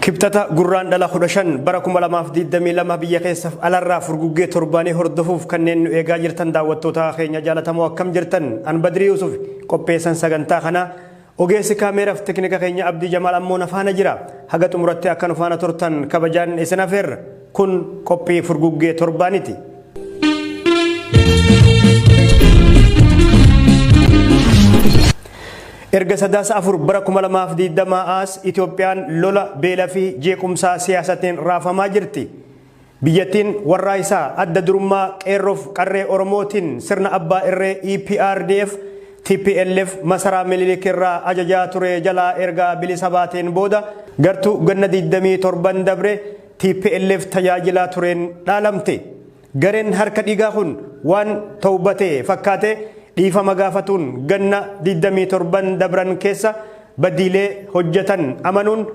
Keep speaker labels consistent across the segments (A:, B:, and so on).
A: Kibxata Gurraandhala 15 bara 2022 biyya keessaaf alarraa furguggee torbaanii hordofuuf kanneen nu eegaa jirtan daawwattoota keenya jaalatamoo, akkam jirtan? An Badrii Yusuf, qopheessan sagantaa kanaa. Ogeessi kaameeraaf teknika keenya Abdii Jamaal ammoo na faana jira. Haga xumuratti akka nu faana turtan kabajaan isin afeerra. Kun qophii furguggee torbaaniti. Erga Sadaasa 4 bara 2020 as Itoophiyaan lola, beela fi jeequmsaa siyaasatiin raafamaa jirti. Biyyattiin warraa isaa adda durummaa qeerroof qarree Oromootiin sirna abbaa irree EPRDF TPLF masaraa Minilik irraa ajajaa ture jalaa erga bilisa baateen booda gartuu ganna 27 dabre TPLF tajaajilaa tureen dhaalamte. Gareen harka dhiigaa kun waan tawbatee fakkaate dhiifama gaafatuun ganna 27 dabran keessa badiilee hojjetan amanuun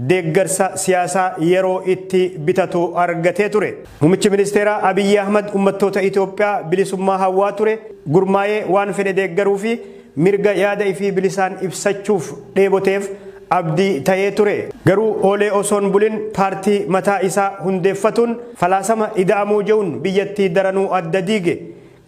A: deeggarsa siyaasaa yeroo itti bitatu argatee ture. Muummichi ministeeraa Abiyyi Ahmad uummattoota Itoophiyaa bilisummaa hawwaa ture gurmaa'ee waan fedhe deeggaruu fi mirga yaada ifii bilisaan ibsachuuf dheeboteef abdii ta'ee ture. Garuu oolee osoon bulin paartii mataa isaa hundeeffatuun falaasama ida'amuu je'uun biyyattii daranuu adda diige.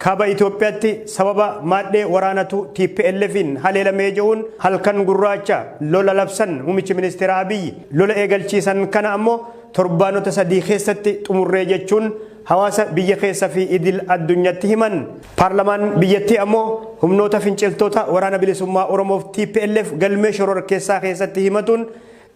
A: Kaaba Itoophiyaatti sababa maadhee waraanatu TPLFin haleelamee je'uun halkan gurraacha lola labsan muummichi ministeera Abiyyi. Lola eegalchiisan kana ammoo torbaanota 3 keessatti xumurree jechuun hawaasa biyya keessa fi idil addunyaatti himan. Paarlamaan biyyattii ammoo humnoota finciltoota waraana bilisummaa Oromoof TPLF galmee shororkeessaa keessatti himatuun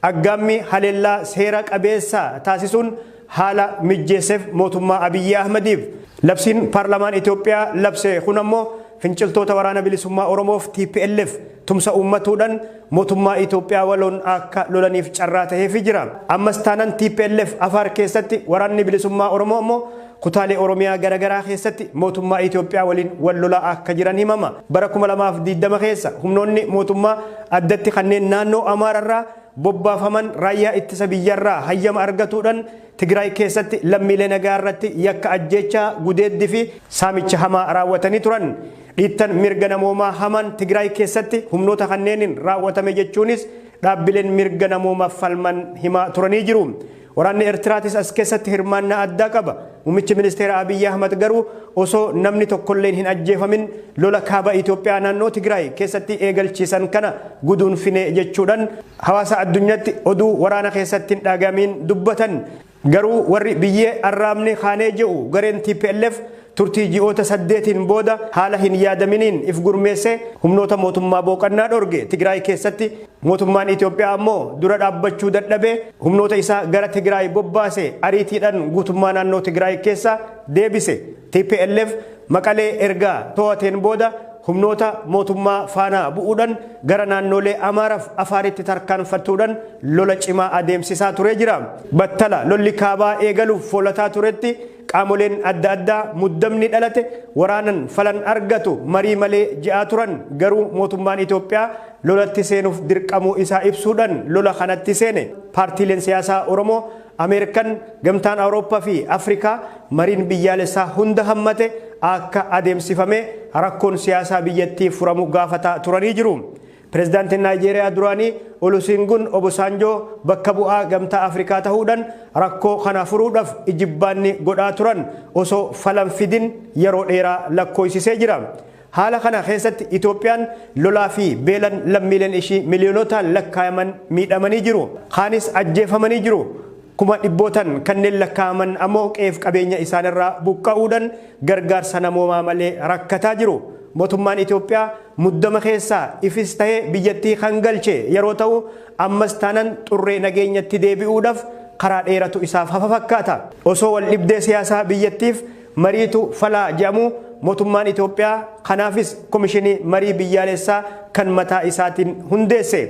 A: aggaammii haleellaa seera qabeessa taasisuun haala mijjeesseef mootummaa Abiyyi Ahmadiif. Labsiin paarlamaan Itoophiyaa labse kun ammoo finciltoota waraana bilisummaa Oromoof TPLF tumsa uummatuudhaan mootummaa Itoophiyaa waloon akka lolaniif carraa ta'eefii jira. Ammas taanan TPLF Afaar keessatti, waraanni bilisummaa Oromoo ammoo kutaalee Oromiyaa garaagaraa keessatti mootummaa Itoophiyaa waliin wal lolaa akka jiran himama. Bara 2020 keessa humnoonni mootummaa addatti kanneen naannoo Amaararraa bobbaafaman raayyaa ittisa biyyarraa hayyama argatuudhaan Tigraay keessatti lammiilee nagaa irratti yakka ajjeechaa, gudeeddii fi saamicha hamaa raawwatanii turan. Dhiittan mirga namoomaa hamaan Tigraay keessatti humnoota kanneeniin raawwatame jechuunis dhaabbileen mirga namoomaaf falman himaa turanii jiru. Waraanni Eertiraatis as keessatti hirmaannaa addaa qaba. Muummichi ministeera Abiyyi Ahmad garuu osoo namni tokkolleen hin ajjeefamin lola kaaba Itoophiyaa naannoo Tigraay keessatti eegalchiisan kana guduunfine jechuudhaan hawaasa addunyaatti oduu waraana keessatti hin dhagamiin dubbatan. Garuu warri biyyee arraabne kaanee je'u gareen TPLF turtii ji'oota 8n booda haala hin yaadaminiin if gurmeessee humnoota mootummaa booqannaa dhorge. Tigraay keessatti mootummaan Itoophiyaa ammoo dura dhaabbachuu dadhabee humnoota isaa gara Tigraay bobbaase ariitiidhaan guutummaa naannoo Tigraay keessa deebise. TPLF Maqalee erga to'ateen booda humnoota mootummaa faana bu'uudhaan gara naannolee Amaaraaf Afaaritti tarkaanfachuudhaan lola cimaa adeemsisaa turee jira. Battala lolli kaabaa eegaluuf foolataa turetti qaamoleen adda addaa muddamni dhalate waraanan falan argatu, marii malee je'aa turan. Garuu mootummaan Itoophiyaa lolatti seenuuf dirqamuu isaa ibsuudhaan lola kanatti seene. Paartiileen siyaasaa Oromoo Ameerikan, Gamtaan Awurooppaa fi Afrikaa mariin biyyaalessaa hunda hammate akka adeemsifamee rakkoon siyaasaa biyyattii furamu gaafataa turanii jiru. Pireezidaantiin Naayijeeriyaa duraanii Olusegun Obasanjoo bakka bu'aa Gamtaa Afrikaa ta'uudhaan rakkoo kana furuudhaaf ijibbaanni godhaa turan osoo falan fidin yeroo dheeraa lakkoofsisee jira. Haala kana keessatti Itoophiyaan lolaa fi beelan lammiileen ishii miliyoonotaan lakkaayaman miidhamanii jiru. Kaanis ajjeefamanii jiru. Kuma dhibbootan kanneen lakkaa'aman ammoo qe'eef qabeenya isaanirraa buqqa'uudhaan gargaarsa namoomaa malee rakkataa jiru. Mootummaan Itoophiyaa muddama keessaa ifis ta'ee biyyattii kan galche yeroo ta'u, ammas taanan xurree nageenyatti deebi'uudhaaf karaa dheeratu isaaf hafa fakkaata. Osoo wal dhibdee siyaasaa biyyattiif mariitu falaa jedhamu, mootummaan Itoophiyaa kanaafis komishinii marii biyyaalessaa kan mataa isaatiin hundeesse.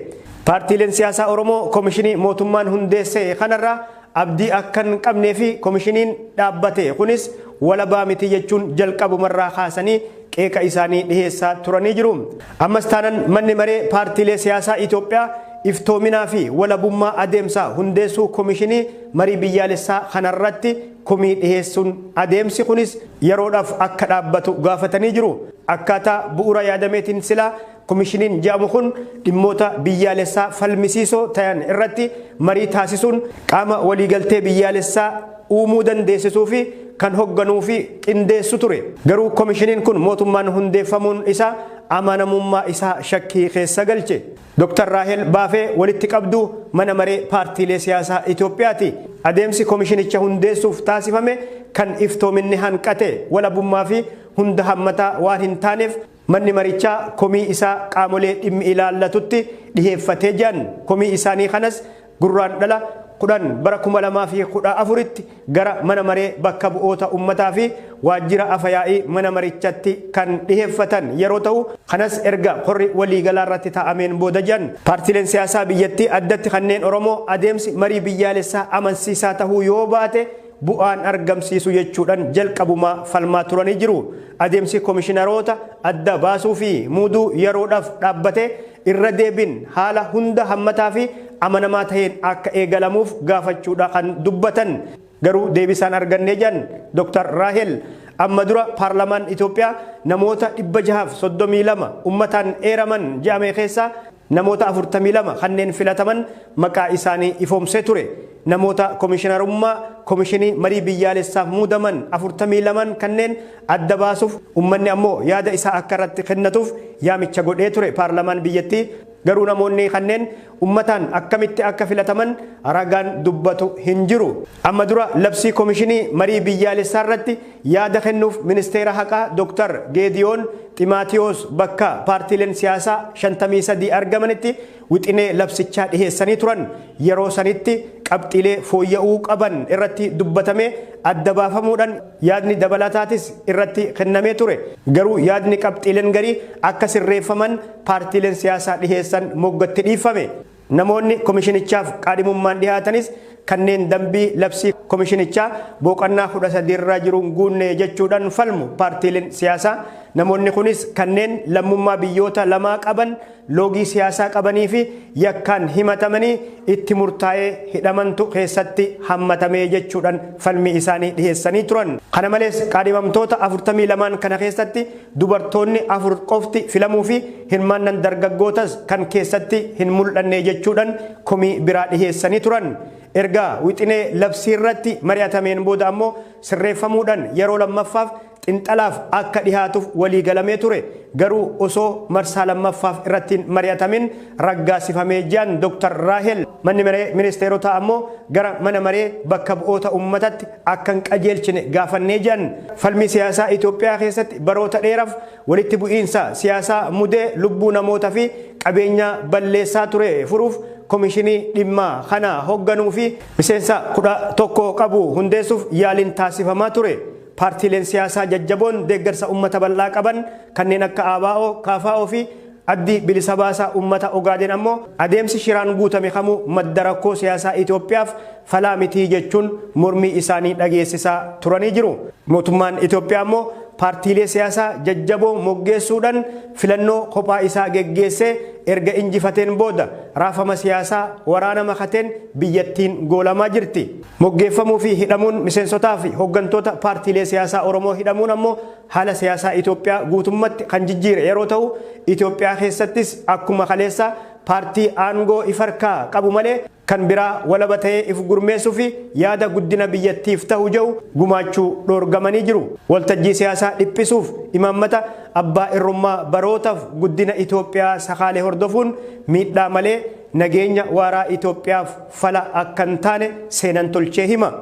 A: Paartiileen siyaasaa Oromoo komishinii mootummaan hundeesse kanarraa abdii akka hin qabnee fi komishiniin dhaabbate kunis walabaa miti jechuun jalqabumarraa kaasanii qeeqa isaanii dhiheessaa turanii jiru. Ammas taanan manni maree paartiilee siyaasaa Itoophiyaa iftoominaa fi walabummaa adeemsa hundeessuu komishinii marii biyyaalessaa kanarratti komii dhiheessuun adeemsi kunis yeroodhaaf akka dhaabbatu gaafatanii jiru. Akkaataa bu'uura yaadameetiin silaa Komishiniin jedhamu kun dhimmoota biyyaalessaa falmisiisoo ta'an irratti marii taasisuun qaama waliigaltee biyyaalessaa uumuu dandeessisuu fi kan hogganuu fi qindeessu ture. Garuu komishiniin kun mootummaan hundeeffamuun isaa amanamummaa isaa shakkii keessa galche. Dr. Raahel Baafee walitti qabduu mana maree paartiilee siyaasaa Itoophiyaati. Adeemsi komishinicha hundeessuuf taasifame kan iftoominni hanqate, walabummaa fi hunda hammataa waan hin taaneef manni marichaa komii isaa qaamolee dhimmi ilaallatutti dhiheeffatee jiran. Komii isaanii kanas Gurraandhala 10 bara 2014tti gara mana maree bakka bu'oota ummataa fi waajjira afayaa'ii mana marichatti kan dhiheeffatan yeroo ta'u, kanas erga korri waliigalaa irratti taa'ameen booda jiran. Paartiileen siyaasaa biyyattii, addatti kanneen Oromoo, adeemsi marii biyyaalessaa amansiisaa tahuu yoo baate bu'aan argamsiisu jechuudhaan jalqabumaa falmaa turanii jiru. Adeemsi komishinaroota adda baasuu fi muuduu yeroodhaaf dhaabbate irra deebiin haala hunda hammataa fi amanamaa taheen akka eegalamuuf gaafachuudha kan dubbatan. Garuu deebisaan argannee jiran Dr. Raahel. Amma dura paarlamaan Itoophiyaa namoota 632 ummataan eeraman jedhame keessaa namoota 42 kanneen filataman maqaa isaanii ifoomsee ture. Namoota komishinarummaa komishinii marii biyyaalessaaf muudaman 42 kanneen adda baasuuf ummanni ammoo yaada isaa akka irratti kennatuuf yaamicha godhee ture paarlamaan biyyattii. Garuu namoonni kanneen ummataan akkamitti akka filataman ragaan dubbatu hin jiru. Amma dura labsii komishinii marii biyyaalessaa irratti yaada kennuuf ministeera haqaa Dr. Geediyoon Ximaatiyoos bakka paartiileen siyaasaa 53 argamanitti wixinee labsichaa dhiheessanii turan. Yeroo sanitti qabxiilee fooyya'uu qaban irratti dubbatamee adda baafamuudhaan yaadni dabalataatis irratti kennamee ture. Garuu yaadni qabxiileen garii akka sirreeffaman paartiileen siyaasaa dhiheessan moggatti dhiifame. Namoonni komishinichaaf qaadhimummaan dhihaatanis kanneen dambii labsii komishinichaa boqonnaa 13 irra jiruun guunne jechuudhaan falmu paartiileen siyaasaa. Namoonni kunis kanneen lammummaa biyyoota lamaa qaban, loogii siyaasaa qabanii fi yakkaan himatamanii itti murtaa'ee hidhamantu keessatti hammatamee jechuudhaan falmii isaanii dhiheessanii turan. Kana malees qaadhimamtoota 42 kana keessatti dubartoonni 4 qofti filamuu fi hirmaannan dargaggootas kan keessatti hin mul'anne jechuudhaan komii biraa dhiheessanii turan. Erga wixinee labsii irratti mari'atameen booda ammoo sirreeffamuudhaan yeroo lammaffaaf xinxalaaf akka dhihaatuuf walii galamee ture. Garuu osoo marsaa lammaffaaf irratti mari'atamin raggaasifamee jiran Dr. Raahel. Manni maree ministeerotaa ammoo gara mana maree bakka bu'oota ummatatti akka hin qajeelchine gaafannee jiran. Falmii siyaasaa Itoophiyaa keessatti baroota dheeraaf walitti bu'iinsa siyaasaa mudee lubbuu namoota fi qabeenya balleessaa ture furuuf komishinii dhimma kana hoogganuu fi miseensa 11 qabu hundeessuuf yaaliin taasifamaa ture. Paartiileen siyaasaa jajjaboon deeggarsa uummata bal'aa qaban kanneen akka ABO, KFO fi Addi Bilisa Baasaa Uummata Ogaadeen ammoo adeemsi shiraan guutame kamuu madda rakkoo siyaasaa Itoophiyaaf falaa mitii jechuun mormii isaanii dhageessisaa turanii jiru. Mootummaan Itoophiyaa ammoo paartiilee siyaasaa jajjaboo moggeessuudhaan filannoo kophaa isaa geggeessee erga injifateen booda raafama siyaasaa waraana makateen biyyattiin goolamaa jirti. Moggeeffamuu fi hidhamuun miseensotaa fi hooggantoota paartiilee siyaasaa Oromoo hidhamuun ammoo haala siyaasaa Itoophiyaa guutummatti kan jijjiire yeroo ta'u, Itoophiyaa keessattis akkuma kaleessa paartii aangoo ifarkaa qabu malee kan biraa walaba ta'ee if gurmeessuu fi yaada guddina biyyattiif ta'u jedhu gumaachuu dhoorgamanii jiru. Waltajjii siyaasaa dhiphisuuf imaammata abbaa irrummaa barootaaf guddina Itoophiyaa sakaalee hordofuun miidhaa malee nageenya waaraa Itoophiyaaf fala akka hin taane seenan tolchee hima.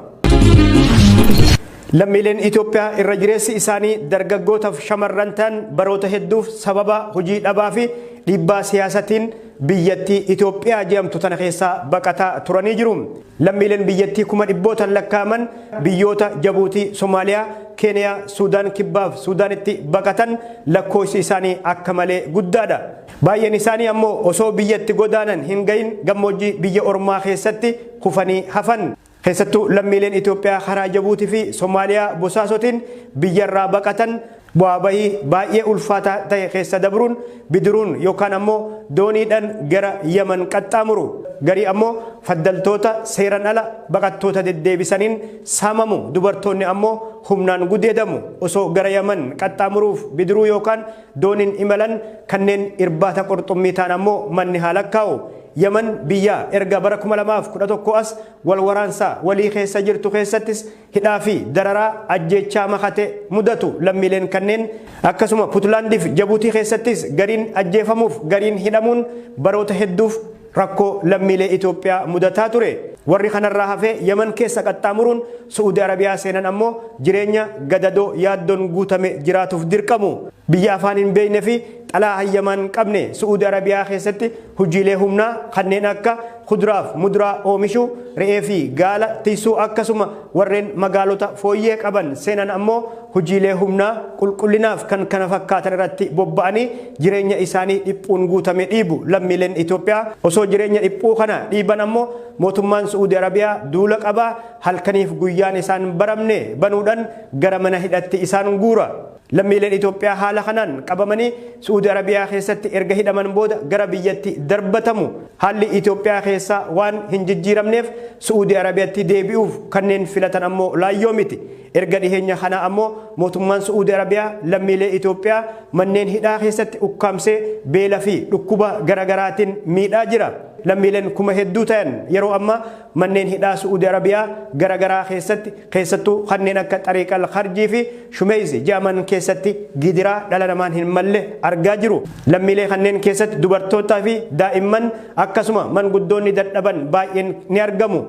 A: Lammiileen Itoophiyaa irra jireessi isaanii dargaggootaaf shamarran ta'an baroota hedduuf sababa hojii dhabaa fi dhiibbaa siyaasatiin biyyattii Itoophiyaa jedhamtu tana keessaa baqataa turanii jiru. Lammiileen biyyattii kuma dhibbootaan lakkaa'aman biyyoota Jabuutii, Somaaliyaa, Keeniyaa, Suudaan Kibbaa fi Suudaanitti baqatan lakkoofsi isaanii akka malee guddaadha. Baay'een isaanii ammoo osoo biyyatti godaanan hin gahin gammoojjii biyya ormaa keessatti kufanii hafan. Keessattuu lammiileen Itoophiyaa karaa Jabuutii fi Somaaliyaa Bosaasotiin biyyarraa baqatan bu'aa bahii baay'ee ulfaataa ta'e keessa dabruun bidiruun yookaan ammoo dooniidhaan gara Yaman qaxxaamuru. Garii ammoo faddaltoota seeran ala baqattoota deddeebisaniin saamamu. Dubartoonni ammoo humnaan gudeedamu. Osoo gara Yaman qaxxaamuruuf bidiruu yookaan dooniin imalan kanneen irbaata qurxummii ta'an ammoo manni haa lakkaa'u. Yaman biyya erga bara 2011 as wal waraansa walii keessa jirtu keessattis hidhaa fi dararaa ajjeechaa makate mudatu lammiileen kanneen akkasuma Puntlaandiif Jabuutii keessattis gariin ajjeefamuuf gariin hidhamuun baroota hedduuf rakkoo lammiilee Itoophiyaa mudataa ture. Warri kanarraa hafee Yaman keessa qaxxaamuruun Su'uudi Arabiyaa seenan ammoo jireenya gadadoo yaaddoon guutame jiraatuuf dirqamu. Biyya afaan hin beekne fi xalaa hayyamaan qabne Su'uudi Arabiyaa keessatti hojiilee humnaa kanneen akka kuduraaf muduraa oomishuu, re'ee fi gaala tiksuu akkasuma warreen magaalota fooyyee qaban seenan ammoo hojiilee humnaa qulqullinaaf kan kana fakkaatan irratti bobba'anii jireenya isaanii dhiphuun guutame dhiibu lammiileen Itoophiyaa. Osoo jireenya dhiphuu kana dhiiban ammoo mootummaan Su'uudi Arabiyaa duula qabaa halkaniif guyyaan isaan baramne banuudhaan gara mana hidhatti isaan guura. Lammiileen Itoophiyaa haala kanaan qabamanii Su'uudi Arabiyaa keessatti erga hidhaman booda gara biyyatti darbatamu. Haalli Itoophiyaa keessaa waan hin jijjiiramneef Su'uudi Arabiyaatti deebi'uuf kanneen filatan ammoo laayyoo miti. Erga dhiheenya kana ammoo mootummaan Su'uudi Arabiyaa lammiilee Itoophiyaa manneen hidhaa keessatti ukkaamsee beela fi dhukkuba garaagaraatiin miidhaa jira. Lammiileen kuma hedduu ta'an yeroo ammaa manneen hidhaa Su'uudi Arabiyaa garaagaraa keessatti keessattuu kanneen akka Xariiqal Kharjii fi Shumeeyzi jedhaman keessatti gidiraa dhala namaan hin malle argaa jiru. Lammiilee kanneen keessatti dubartootaa fi daa'imman akkasuma manguddoonni dadhaban baay'een ni argamu.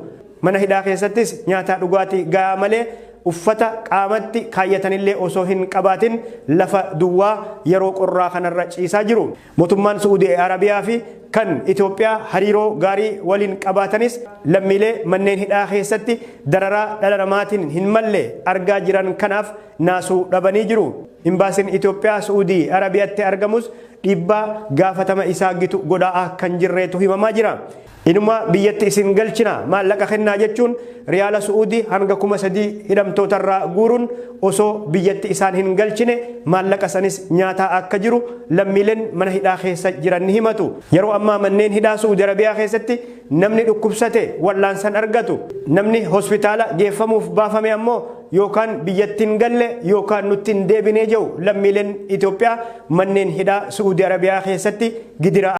A: Mana hidhaa keessattis nyaata dhugaatii gahaa malee uffata qaamatti kaayyatanillee osoo hin qabaatin lafa duwwaa yeroo qorraa kanarra ciisaa jiru. Mootummaan Su'uudi Arabiyaa fi kan Itoophiyaa hariiroo gaarii waliin qabaatanis lammiilee manneen hidhaa keessatti dararaa dhala namaatiin hin malle argaa jiran kanaaf naasuu dhabanii jiru. Imbaasiin Itoophiyaa Su'uudii Arabiyaatti argamus dhiibbaa gaafatama isaa gitu godhaa kan jirreetu himamaa jira. Inuma biyyatti isin galchina maallaqa kennaa jechuun riyaala Su'uudii hanga 3000 hidhamtootarraa guuruun osoo biyyatti isaan hin galchine maallaqa sanis nyaataa akka jiru lammiileen mana hidhaa keessa jiran ni himatu. Yeroo ammaa manneen hidhaa Su'uudi Arabiyaa keessatti namni dhukkubsate wal'aansan argatu. Namni hospitaala geeffamuuf baafame ammoo yookaan biyyatti hin galle yookaan nutti hin deebinee jiru lammiileen Itoophiyaa manneen hidhaa Su'uudi Arabiyaa keessatti gidiraa